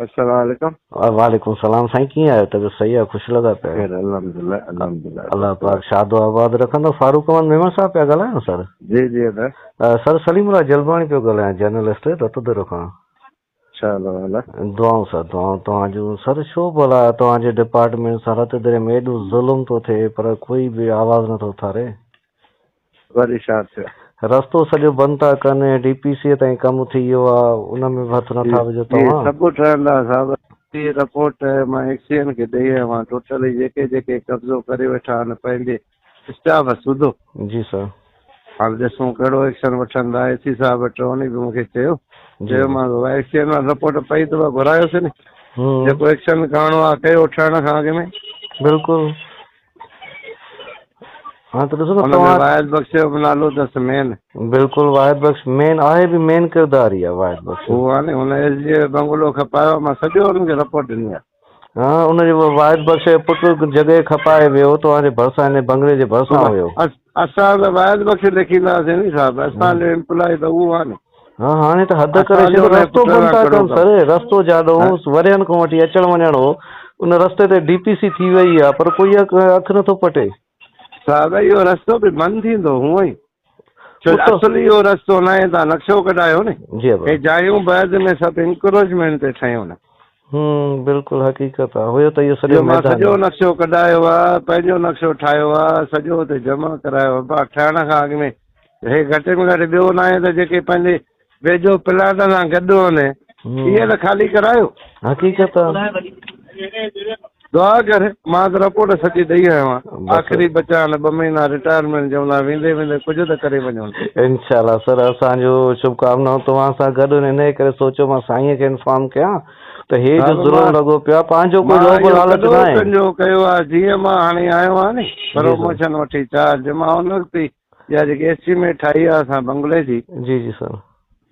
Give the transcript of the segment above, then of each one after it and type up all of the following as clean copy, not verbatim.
अस्सलाम वालेकुम। वालेकुम सलाम साईं, कीअं आहियो? तबियत सही आहे? ख़ुशि लॻा पिया आहियो? ख़ैर अल्हम्दुलिल्लाह अल्हम्दुलिल्लाह। अलाह पाक शादो आबाद रखंदो। फारूक अहमद मेमण साहिबु पिया ॻाल्हायो सर? जी जी अदा। सर सलीमुल्लाह जलबाणी पियो ॻाल्हायां, जर्नलिस्ट रतोदरो खां। छा दुआऊं सर, दुआऊं तव्हांजूं सर। छो भला तव्हांजे डिपार्टमेंट सां रतोदरे में एॾो ज़ुल्म थो थिए, पर कोई बि आवाज़ नथो उथारे। वरी छा थियो? रस्तो सॼो बंदि था कनि, डीपीसी ताईं कमु थी वियो आहे, उन में बि हथु नथा विझो तव्हां। सभु ठहंदा साहिबु। रिपोर्ट मां एक्सीएन खे ॾेई आयो आहियां। टोटल जेके जेके कब्ज़ो करे वेठा आहिनि पंहिंजे स्टाफ सुधो। जी सर। हाणे ॾिसूं कहिड़ो एक्शन वठंदा। एसी साहिबु टोनी बि मूंखे चयो, चयोमांसि एक्सीएन वारी रिपोर्ट पई अथव, घुरायोसीं नी, जेको एक्शन करिणो आहे कयो ठहण खां अॻु में। बिल्कुलु। हा त ॾिसो न तव्हां वाहिद बख़्श जो बि नालो अथसि मेन। बिल्कुलु, वाहिद बख़्श मेन आहे, बि मेन किरदार ई आहे वाहिद बख़्श। उहो आहे नी, हुन एस जे बंगलो खपायो, मां सॼो हुनखे रिपोर्ट ॾिनी आहे। हा, उनजो वाहिद बख़्श जो पुटु जॻह खपाए वियो, तव्हांजे भरिसां, हिन बंगले जे भरिसां हुयो। असां त वाहिद बख़्श लिखींदासीं नी साहिबु, असांजो एम्प्लॉय त उहो आहे नी। हा, हाणे त हद करे छॾियो, रस्तो बंदि था कनि सर। रस्तो जाॾो वरियनि खां वठी अचण वञण हो, उन रस्ते ते डीपीसी थी वई आहे, पर कोई अखि नथो पटे। साहिबु इहो रस्तो बि बंदि थींदो हूअं ई, छो असुलु इहो रस्तो न आहे। तव्हां नक्शो कढायो नी, हे जायूं बाद में सभु इनक्रोचमेंट ते ठहियूं आहिनि। बिल्कुलु हक़ीक़त आहे, हुयो त इहो सॼो मां सॼो नक्शो कढायो आहे, पंहिंजो नक्शो ठाहियो आहे, सॼो हुते जमा करायो आहे। ठहण खां अॻु में हे घटि में घटि ॿियो न आहे त जेके पंहिंजे वेझो प्लाट सां गॾु आहिनि इहे त ख़ाली करायो। हक़ीक़त आहे। दुआ कर, मां त रिपोर्ट सॼी ॾेई आयो आहियां। आख़िरी बचा आहिनि 2 महीना रिटायरमेंट जो, वेंदे वेंदे कुझु त करे वञो। इंशाअल्लाह सर, असांजो शुभकामनाऊं तव्हां सां गॾु आहिनि। इन करे सोचियो मां साईंअ खे इन्फॉर्म कयां त हे जो ज़ुल्म लॻो पियो आहे, पंहिंजो कोई लोभ लालच न आहे। पंहिंजो कयो आहे, जीअं मां हाणे आयो आहियां नी प्रमोशन वठी चार्ज, मां उन वक़्तु ई इहा जेकी एस्टीमेट ठाही आहे असां बंगले जी, जी जी सर,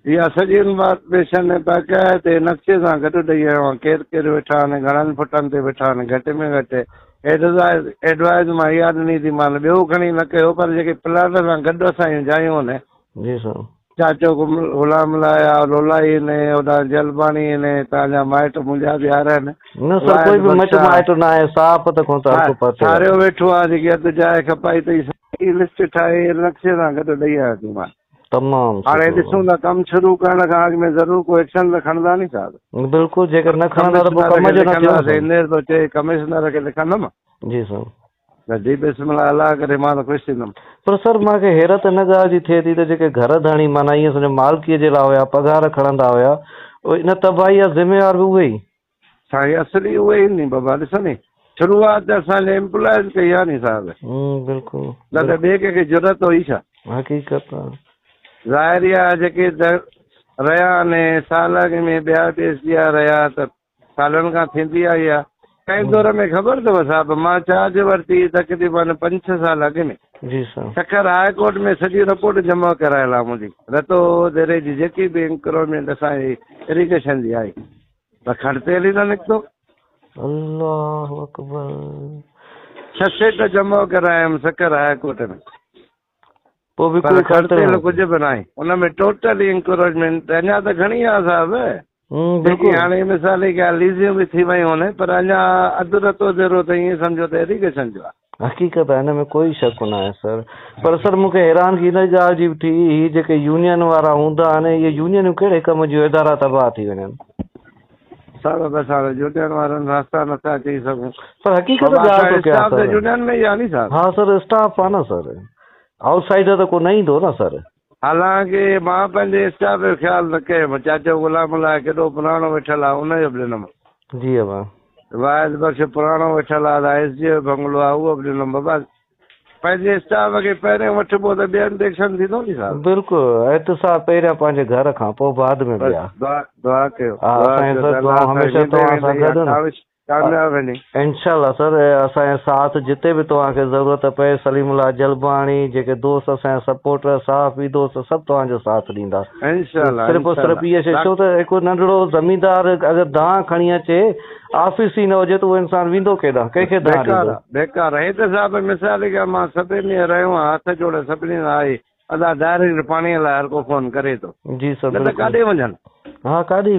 इहा सॼी इन्फॉर्मेशन बाक़ाइदे नक्शे सां गॾु ॾेई आयो आहियां। केरु केरु वेठा आहिनि, घणनि फुटनि ते वेठा आहिनि, घटि में घटि एडवाइस मां इहा ॾिनी थी मान, ॿियो खणी न कयो, पर जेके प्लाट सां गॾु असांजूं जायूं आहिनि, जी सर, चाचो ग़ुलाम लाइ आहे, लोलाई आहिनि, होॾां जलबाणी आहिनि, तव्हांजा माइट मुंहिंजा बि यार आहिनि। न सर, कोई बि मट माइट न आहे, साफ़ त कोन सारियो वेठो आहे, जेकी अधु जाइ खपाई अथई, सॼी लिस्ट ठाहे नक्शे सां गॾु ॾेई आयो थी मां। तमामु हाणे ॾिसूं था, कमु शुरू करण खां अॻु में ज़रूरु को एक्शन त खणंदा नी साहिबु। बिल्कुलु, जेकर न खणंदा त पोइ कम जो न थियो। हींअर थो चए कमिश्नर खे लिखंदमि। जी सर। त जी बिस्मिल्लाह, अलाह करे मां त ख़ुशि थींदुमि। पर सर मूंखे हैरत हिन ॻाल्हि जी थिए थी त जेके घर धणी माना ईअं सम्झो मालिकीअ जे लाइ हुया, पघार खणंदा हुया, इन तबाही जा ज़िम्मेवार बि उहे ई। साईं असली उहे ई नी बाबा, ॾिसो नी शुरूआत असांजे एम्प्लॉइज़ कई आहे नी साहिबु। बिल्कुलु। न त ॿिए कंहिंखे ज़रूरत हुई छा? हक़ीक़त आहे। ज़ाहिर आहे जेके रहिया आहिनि साल अॻु में ॿिया बि रहिया त सालनि खां थींदी आई आहे। कंहिं दौर में ख़बर अथव साहिबु, मां चार्ज वरिती तक़रीबन 5-6 साल अॻु में। जी sir. Sukkur high court में सॼी रिपोर्ट जमा करायल आहे मुंहिंजी, रतोदरे जी जेकी बि इंक्रोचमेंट असांजी इरीगेशन जी आई, त खड़ते हली न निकितो। अल्लाह अकबर। 6 सेट जमा करायमि सखर हाई कोर्ट में, पोइ बि कोई खड़ते कुझु बि न आहे। उन में टोटल इंक्रोचमेंट अञा त घणी आहे साहिबु। बिल्कुलु। हाणे मिसाल जी ॻाल्हि लीज़ियूं बि थी वयूं आहिनि, पर अञा अधु रतोदरो त ईअं सम्झो त इरीगेशन जो आहे। हक़ीक़त आहे, हिन में कोई शक न आहे सर। पर सर मूंखे हैरानगी हिन ॻाल्हि जी बि थी, हीअ जेके यूनियन वारा हूंदा आहिनि, इहे यूनियनियूं कहिड़े कम जूं इदारा तबाह थी वञनि। साहिबु बसि हाणे यूनियन वारनि सां असां नथा चई सघूं, पर हक़ीक़त ॻाल्हि थो कयां सर। यूनियन में ई आहे नी साहिबु। हा सर, स्टाफ आहे न सर, आउटसाइडर त को न ईंदो न सर। हालांकि मां पंहिंजे स्टाफ जो ख़्यालु न कयुमि, चाचो ग़ुलाम लाइ केॾो पुराणो वेठल आहे, उनजो बि ॾिनमि। जी अबा। वाहिद बख़्श पुराणो वेठल आहे, एस जी जो बंगलो आहे, उहो बि ॾिनमि। बाबा पंहिंजे स्टाफ खे पहिरियों वठिबो त ॿियनि ते एक्शन थींदो नी साहिबु। बिल्कुलु, एहतसाब पहिरियां पंहिंजे घर खां, पोइ बाद में ॿिया। दुआ कयो। हा, असांजी दुआ हमेशह तव्हां सां गॾु आहिनि। कामयाब आहिनि इंशाअल्लाह सर। असांजे साथ जिते बि तव्हांखे ज़रूरत पए, सलीमुल्लाह जलबाणी, जेके दोस्त असांजा सपोर्टर, सहाफ़ी दोस्त सभु तव्हांजो साथ ॾींदा इंशाअल्लाह। सिर्फ़ु सिर्फ़ु इहा शइ, छो त हिकु नंढड़ो ज़मींदार अगरि दांह खणी अचे, ऑफिस ई न हुजे त उहो इंसानु वेंदो केॾां, कंहिंखे दांह ॾींदो? बेकार हे त साहिबु, मिसाल ॻाल्हि मां सभिनी रहियो आहियां, हथ जोड़े सभिनी सां आहे, अदा डायरेक्ट पाणीअ लाइ हर को फोन करे थो। जी सर। न त काॾे वञनि? हा, काॾे